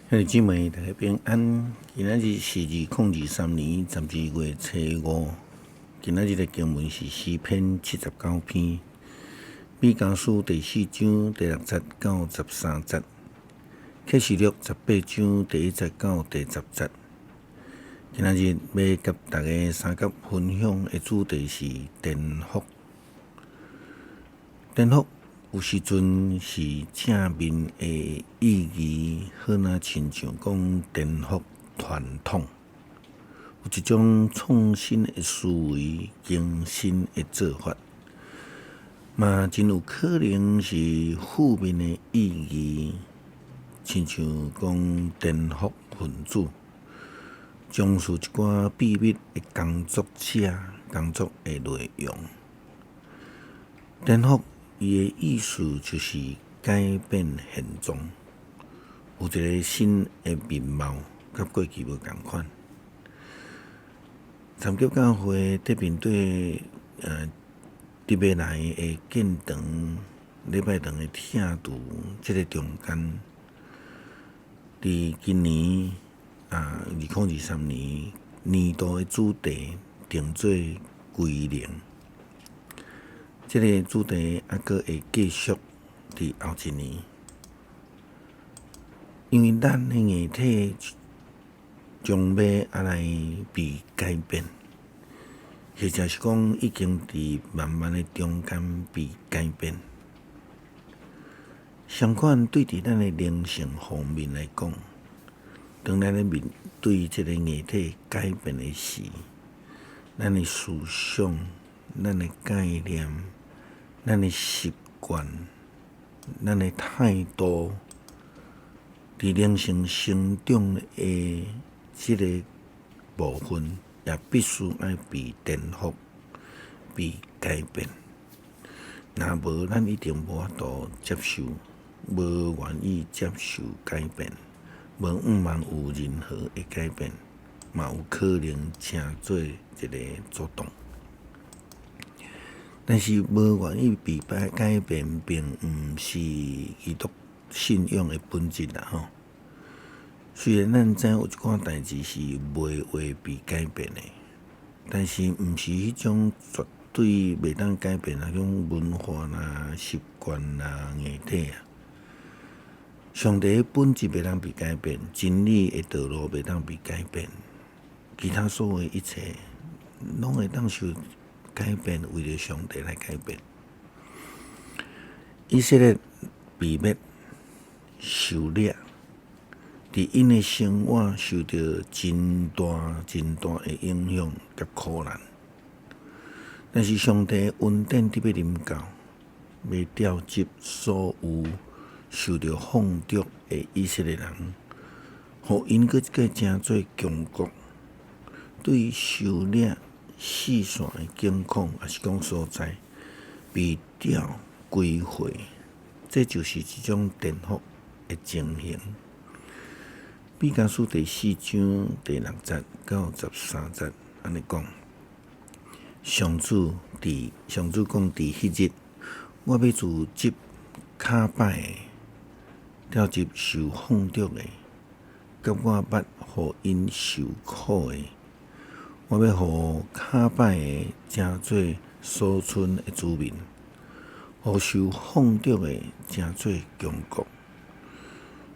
兄弟姊妹，大家平安。今仔日是2023年12月初五。今仔日的經文是詩篇79篇，彌迦書第四章第六節到13節，啟示錄18章第1節到第10節。今仔日欲佮大家相佮分享的主題是顛覆。顛覆有時陣是正面的意義，好若親像講顛覆傳統，有一種創新的思維、更新的做法，嘛真有可能是負面的意義，親像講顛覆分子，從事一寡秘密的工作者工作的內容。顛覆伊的意思就是改變現狀，有一个新的面貌，佮過去無仝款。三峽教會佇面對佇欲來的建堂禮拜堂的拆除這个中間，佇今年2023年年度的主題定做歸零。這个主題猶閣會繼續佇後一年，因為咱的硬體將欲愛來被改變，或者是講已經佇慢慢的中間被改變。相款對佇咱的靈性方面來講，當咱咧面對這个硬體改變的時，咱的思想、咱的概念、咱的習慣、咱的態度，佇靈性成長的這个部分，也必須愛被顛覆、被改變。若無，咱一定無法度接受，無願意接受改變，無向望有任何的改變，嘛有可能成做一个阻擋。但是無願意被改變，並毋是基督信仰的本質啦吼。雖然咱知影有一寡代誌是袂會被改變的，但是毋是彼種絕對袂當改變那種文化啦、習慣啦、硬體啊。上帝的本質袂當被改變，真理的道路袂當被改變，其他所有一切攏會當受改變，為著上帝來改變。以色列被滅、受掠，佇𪜶的生活受著真大、真大的影響佮苦難。但是上帝恩典佇欲臨到，欲召集所有受著放逐的以色列人，予𪜶閣一擺成做強國，對受掠四散的境況，抑是講所在被調歸回，這就是一種顛覆的情形。彌迦書第四章第六節到13節按呢講：上主講，佇彼日，我欲聚集跤擺的，召集受放逐的，佮我捌予𪜶受苦的。我欲予跤擺的成做所剩的子民，予受放逐的成做強國。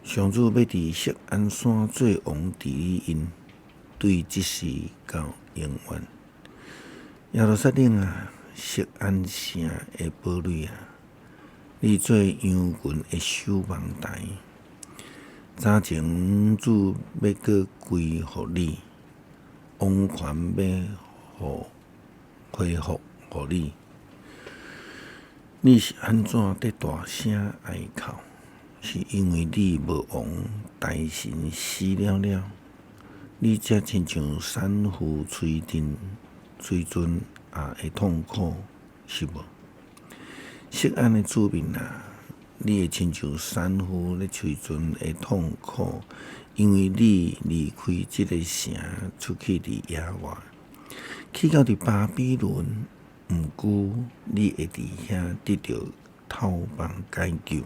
上主欲佇錫安山做王治理𪜶，對這時到永遠。耶路撒冷啊，錫安城的堡壘啊，你做羊群的守望台。早前主欲閣歸予你，王權欲恢復予你。你是按怎佇大聲哀哭？是因為你無王，大臣死了了，你才親像產婦催陣也會痛苦，是無？錫安的子民啊，你會親像產婦咧催陣會痛苦，因為你離開這个城，出去佇野外，去到佇巴比倫，毋過你會佇遐得著透放解救。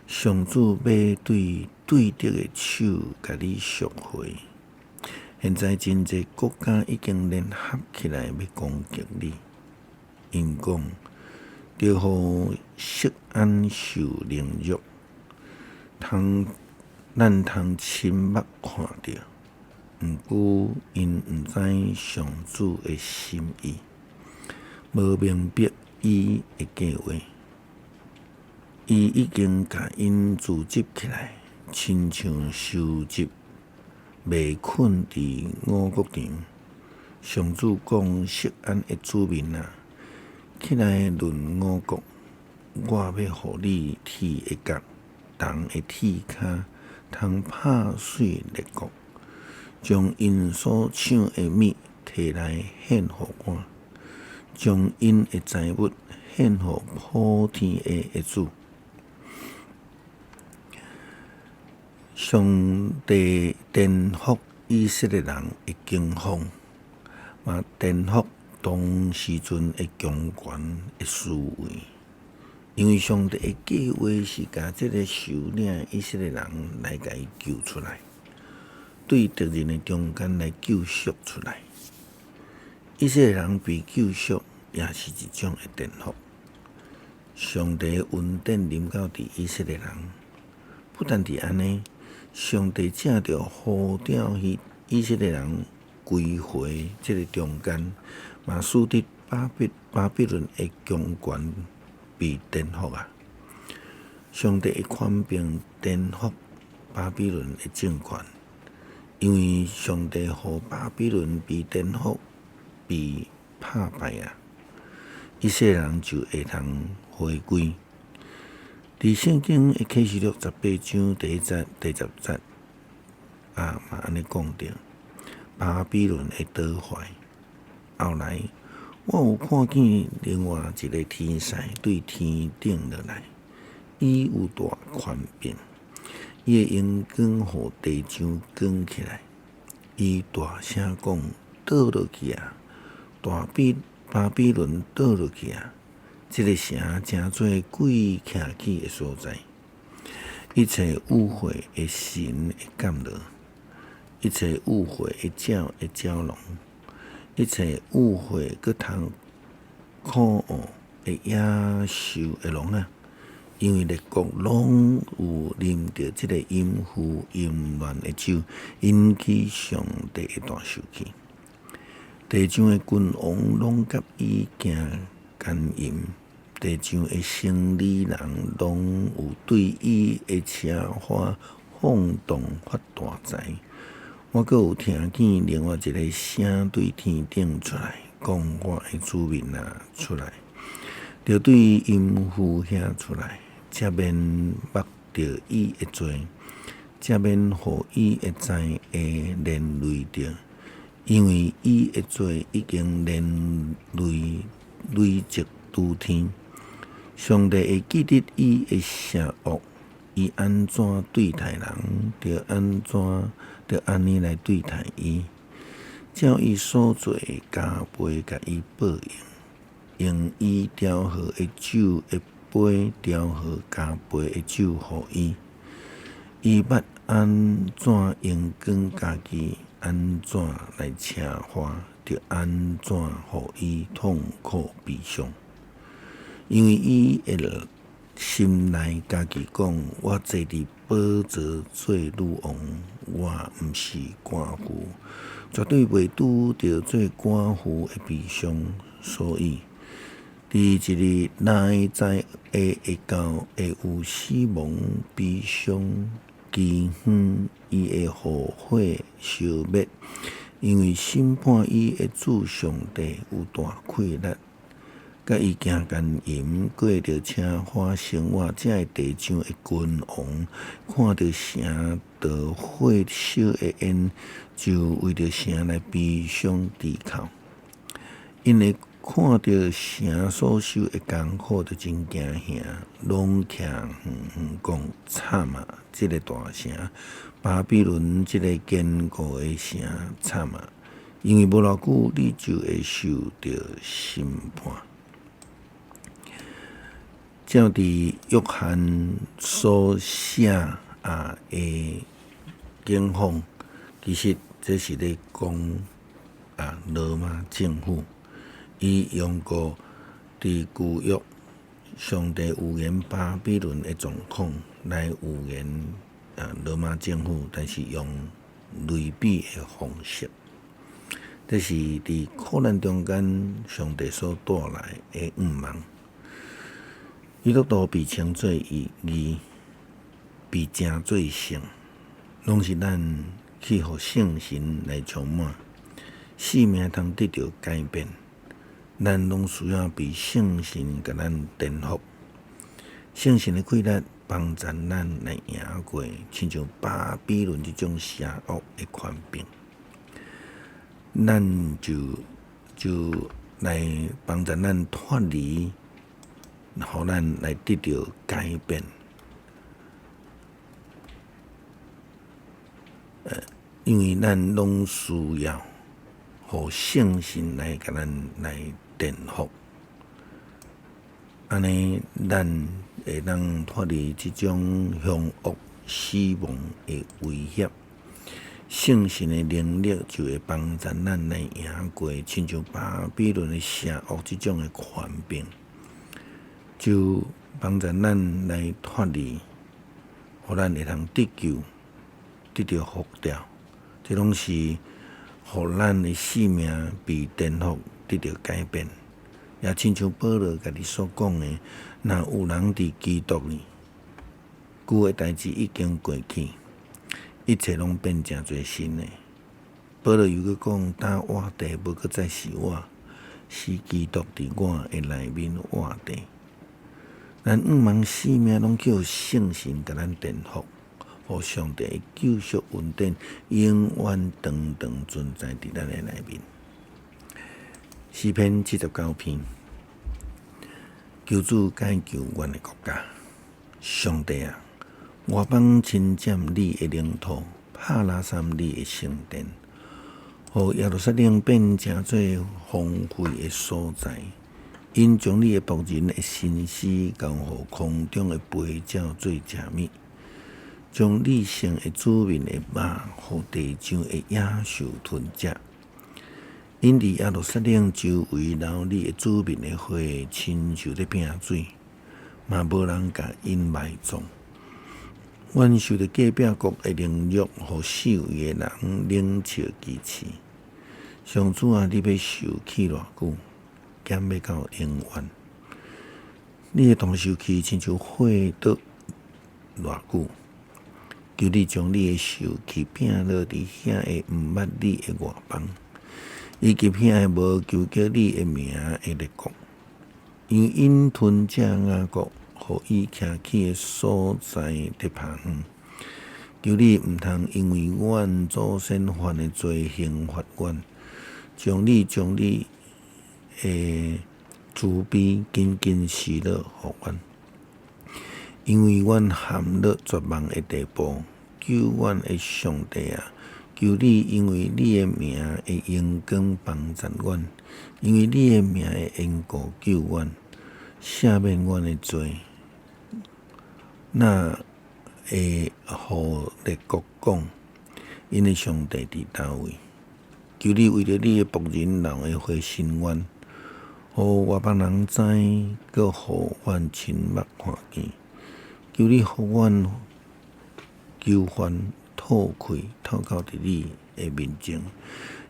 上主欲對對敵的手共你贖回。現在真濟國家已經聯合起來欲攻擊你。𪜶講，著予錫安受凌辱，通咱通親目看著。毋過𪜶毋知上主的心意，無明白伊的計劃。伊已經共𪜶組織起來，親像收集麥捆佇五穀場。上主講：錫安的子民啊，起來論五穀，我欲予你鐵的角，銅的鐵跤，通拍碎列國，將𪜶所搶的物提來獻予我，將𪜶的財物獻予普天下的主。上帝顛覆以色列人的驚慌，嘛顛覆當時陣的強權的思維，因為上帝的計劃是共這个受領的以色列人來共伊救出來，對敵人的中間來救贖出來。以色列人被救贖，也是一種的顛覆。上帝的恩典臨到佇以色列人，不但佇按呢，上帝藉著呼召彼以色列人歸回這个中間，嘛使得巴比巴比倫的強權被顛覆啊！上帝的權柄顛覆巴比倫的政權，因為上帝予巴比倫被顛覆、被拍敗啊！以色列人就會通回歸。佇聖經的啟示錄18章第一節、第十節，啊，嘛按呢講著，巴比倫的倒壞。後來，我有看見另外一个天使對天頂落來，伊有大權柄，伊的榮光予地上光起來。伊大聲講：倒落去啊！大比巴比倫倒落去啊！這个城成做鬼徛起的所在，一切污穢的神會降落，一切污穢的鳥會蛟龍，一切污穢閣通可惡的野獸的籠仔，因為列國攏有啉著這个淫婦淫亂的酒，引起上帝的大受氣。地上的君王攏佮伊行姦淫，地上的生理人攏有對伊的奢華放蕩發大財。我閣有聽見另外一个聲對天頂出來，講：我的子民啊，出來，著對淫婦遐出來，才免縛著伊的罪，才免予伊的災會連累著，因為伊的罪已經連累累積諸天。上帝會記得伊的邪惡，伊按怎對待人，就按怎就按呢來對待伊，照伊所做的加倍共伊報應，用伊調和的酒的杯調和加倍的酒予伊。伊捌按怎榮光家己，按怎來奢華，就按怎予伊痛苦悲傷。因為伊的心內家己講：我坐佇寶座做女王，我毋是寡婦，絕對袂拄著做寡婦的悲傷。所以，佇一日內災會會到，會有死亡、悲傷、饑荒，伊會予火燒滅，因為審判伊的主上帝有大氣力。佮伊行姦淫，過著奢華生活，這个地上的君王看著城著火燒的煙，就為著城來悲傷啼哭。𪜶會看著城所受的艱苦，就真驚嚇，攏徛遠遠講：慘啊！這个大城，巴比倫這个堅固的城，慘啊！因為無偌久，你就會受著審判。照佇約翰所寫啊的警方，其實這是咧講啊羅馬政府，伊用過佇舊約上帝預言巴比倫的狀況來預言啊羅馬政府，但是用類比的方式，這是佇苦難中間上帝所帶來的向望。基督徒被稱做義，被成做聖，攏是咱去予聖神來充滿，生命通得著改變。咱攏需要被聖神共咱顛覆，聖神的氣力幫助咱來贏過，親像巴比倫這種邪惡的權柄。咱就來幫助咱脫離，予咱來得著改變。因為咱攏需要予聖神來共咱來顛覆，按呢，咱會當脫離這種凶惡死亡的威脅。聖神的能力就會幫助咱來贏過，親像巴比倫的邪惡這種的權柄，就幫助咱來脫離，予咱會通得救，得著復調。這攏是予咱的生命被顛覆，得著改變。也親像保羅家己所講的，若有人佇基督裡，舊的代誌已經過去，一切攏變成做新的。保羅又閣講，今活著無閣再是我，是基督佇我的內面活著。咱向望生命攏去予聖神共咱顛覆，予上帝的救贖恩典永遠長長存在佇咱的內面。詩篇79篇，求主解救阮的國家。上帝啊，外邦侵佔你的領土，拍拉散你的聖殿，予耶路撒冷變成做荒廢的所在。𪜶將你的僕人的身屍交予空中的飛鳥做食物，將你聖的子民的肉，予地上的野獸吞食。𪜶佇耶路撒冷周圍流你的子民的血，親像咧拚水，嘛無人共𪜶埋葬。阮受著隔壁國的凌辱，予四圍的人冷笑譏刺。上主啊，你欲受氣偌久？敢欲到永遠？你的大受氣親像火燭偌久？求你將你的受氣摒落佇遐个毋捌你的外邦，以及遐个無求叫你的名的列國，因為𪜶吞食雅各，予伊徛起的所在得拋遠。求你毋通因為阮祖先犯的罪刑罰阮，將你的慈悲緊緊施落予阮，因為阮陷落絕望的地步。救阮的上帝啊，求你因為你的名的榮光幫助阮，因為你的名的緣故救阮，赦免阮的罪。若會予列國講，𪜶的上帝佇佗位？求你為著你的僕人流的血伸冤，予外邦人知，閣予阮親目看見。求你予阮囚犯吐氣，透到佇你的面前，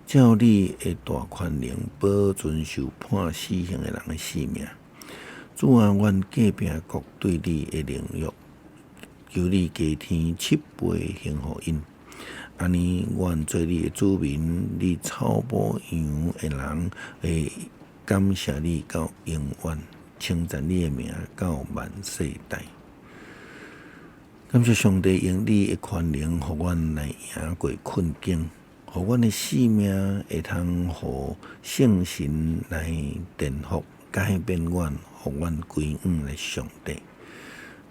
照你的大權能保存受判死刑的人的性命。主啊，阮隔壁國對你的凌辱，求你加添七倍還予𪜶。按呢，阮做你的子民，你草牧羊的人，會感謝你到永遠，稱讚你的名到萬世代。感謝上帝用你的權能，予阮來贏過困境，予阮的生命會通予聖神來顛覆、改變阮，予阮歸向來上帝。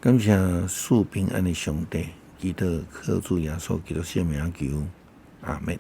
感謝賜平安的上帝，祈禱靠主耶穌基督聖名求，阿們。